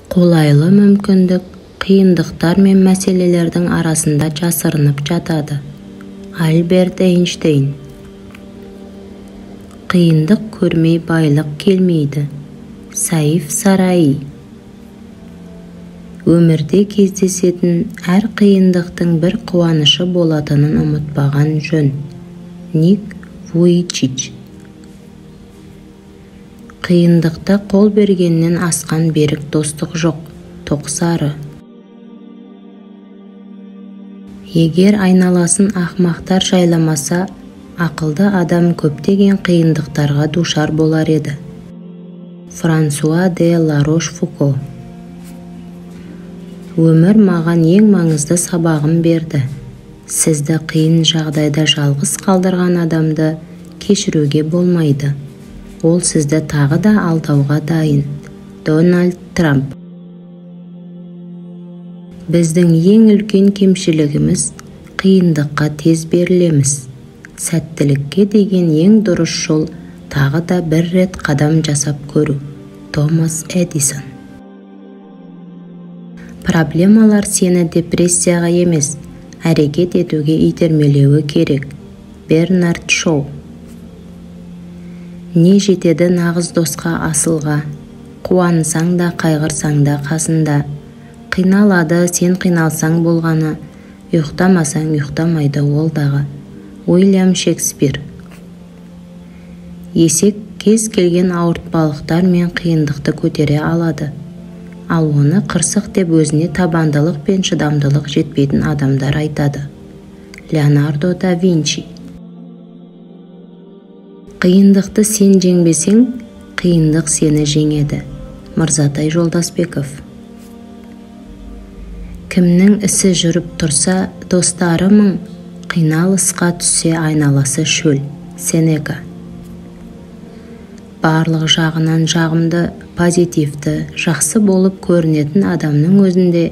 Қолайлы мүмкіндік қиындықтар мен мәселелердің арасында жасырынып жатады. Альберт Эйнштейн. Қиындық көрмей байлық келмейді. Саиф Сараи. Өмірде кездесетін әр қиындықтың бір қуанышы болатынын ұмытпаған жөн. Ник Вуйчич. Қиындықта қол бергеннен асқан берік достық жоқ. Тоқсары. Егер айналасын ақмақтар жайламаса, ақылды адам көптеген қиындықтарға душар болар еді. Франсуа де Ларош-Фуко. Өмір маған ең маңызды сабағын берді. Сізді қиын жағдайда жалғыз қалдырған адамды кешіруге болмайды. Ол сізді тағы да алдауға дайын. Дональд Трамп. Біздің ең үлкен кемшілігіміз қиындыққа тез берілеміз. Сәттілікке деген ең дұрыс жол тағы да бір рет қадам жасап көру. Томас Эдисон. Проблемалар сені депрессияға емес, әрекет етуге итермелеуі керек. Бернард Шоу. Не жетеді нағыз досқа асылға, қуансаң да қайғырсаң да қасында. Қиналады сен қиналсаң болғаны, ұйықтамасаң ұйықтамайды ол дағы. Уильям Шекспир. Есек кез келген ауыртпалықтар мен қиындықты көтере алады. Ал оны қырсық деп өзіне табандылық пен шыдамдылық жетпейтін адамдар айтады. Леонардо да Винчи. Қиындықты сен жеңбесең, қиындық сені жеңеді. Мырзатай Жолдасбеков. Кімнің ісі жүріп тұрса, достары мың, қиналысқа түссе айналасы шөл. Сенека. Барлық жағынан жағымды, позитивті, жақсы болып көрінетін адамның өзінде,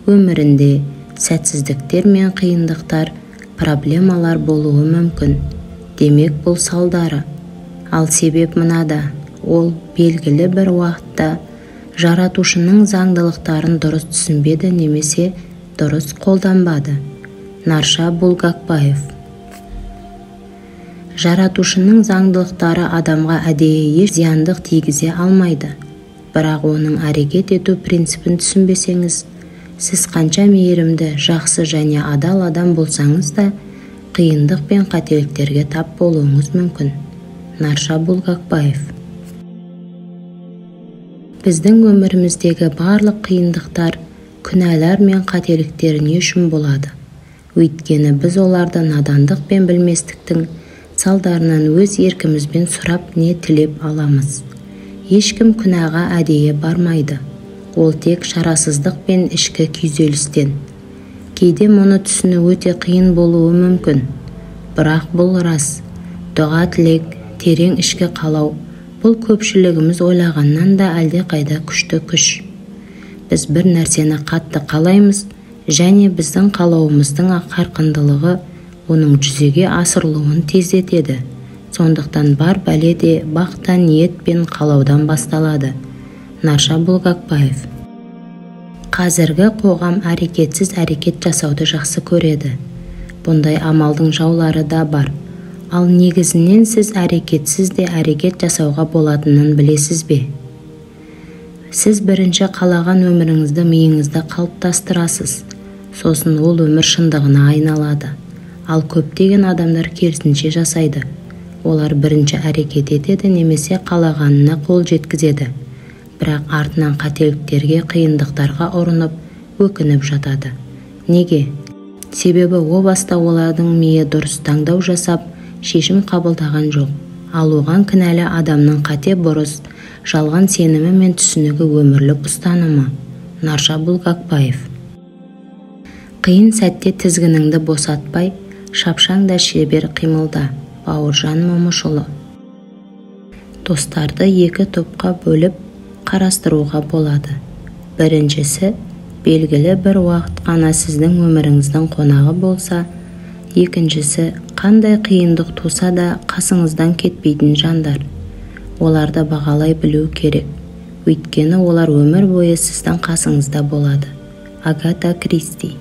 өмірінде сәтсіздіктер мен қиындықтар, проблемалар болуы мүмкін. Демек бұл салдары. Ал себеп мынада, ол белгілі бір уақытта жаратушының заңдылықтарын дұрыс түсінбеді немесе дұрыс қолданбады. Нарша Булгакбаев. Жаратушының заңдылықтары адамға әдейі еш зияндық тигізе алмайды. Бірақ оның әрекет ету принципін түсінбесеңіз, сіз қанша мейірімді, жақсы және адал адам болсаңыз да, қиындық пен қателіктерге тап болуыңыз мүмкін. Нарша Булгакбаев. Біздің өміріміздегі барлық қиындықтар, күнәлар мен қателіктер не үшін болады? Өйткені біз оларды надандық пен білместіктің салдарынан өз еркімізбен сұрап не тілеп аламыз. Ешкім күнәға әдейі бармайды. Ол тек шарасыздық пен ішкі күйзелістен. Кейде мұны түсіну өте қиын болуы мүмкін. Бірақ бұл рас. Дұға тілек, терең ішкі қалау, бұл көпшілігіміз ойлағаннан да әлдеқайда күшті күш. Біз бір нәрсені қатты қалаймыз, және біздің қалауымыздың қарқындылығы оның жүзеге асырылуын тездетеді. Сондықтан бар бәле де бақ та ниет пен қалаудан басталады. Нарша Булгакбаев. Қазіргі қоғам әрекетсіз әрекет жасауды жақсы көреді. Бұндай амалдың жаулары да бар. Ал негізінен сіз әрекетсіз де әрекет жасауға болатынын білесіз бе? Сіз бірінші қалаған өміріңізді миыңызда қалыптастырасыз. Сосын ол өмір шындығына айналады. Ал көптеген адамдар керісінше жасайды. Олар бірінші әрекет етеді немесе қалағанына қол жеткізеді. Бірақ артынан қателіктерге, қиындықтарға ұрынып, өкініп жатады. Неге? Себебі о баста олардың миы дұрыс таңдау жасап, шешім қабылдаған жоқ. Ал оған кінәлі адамның қате бұрыс, жалған сенімі мен түсінігі өмірлік ұстанымы. Нарша Булгакбаев. Қиын сәтте тізгініңді босатпай, шапшаң да шебер қимылда. Бауыржан Момышұлы. Достарды екі топқа бөліп қарастыруға болады. Біріншісі, белгілі бір уақыт қана сіздің өміріңіздің қонағы болса, екіншісі, қандай қиындық туса да қасыңыздан кетпейтін жандар. Оларды бағалай білу керек. Өйткені олар өмір бойы сіздің қасыңызда болады. Агата Кристи.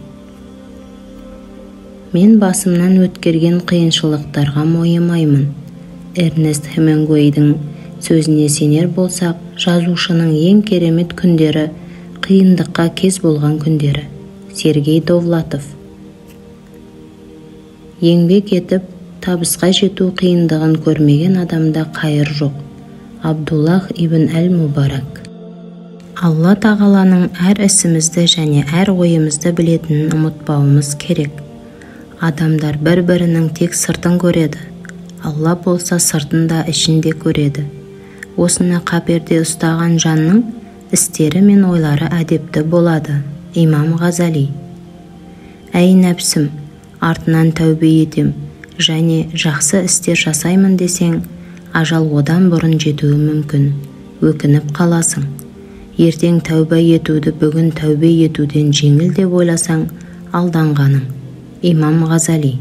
Мен басымнан өткерген қиыншылықтарға мойымаймын. Эрнест Хемингуэйдің сөзіне сенер болсақ, жазушының ең керемет күндері қиындыққа кез болған күндері. Сергей Довлатов. Еңбек етіп, табысқа жету қиындығын көрмеген адамда қайыр жоқ. Абдуллах ибн әл-Мубарак. Алла тағаланың әр ісімізді және әр ойымызды білетінін ұмытпауымыз керек. Адамдар бір-бірінің тек сыртын көреді. Алла болса сыртын да ішін де көреді. Осыны қаперде ұстаған жанның істері мен ойлары әдепті болады. Имам Ғазали. Әй нәпсім, артынан тәубе етем және жақсы істер жасаймын десең, ажал одан бұрын жетуі мүмкін. Өкініп қаласың. Ертең тәубе етуді бүгін тәубе етуден жеңіл деп ойласаң, алданғаның. Имам Ғазали.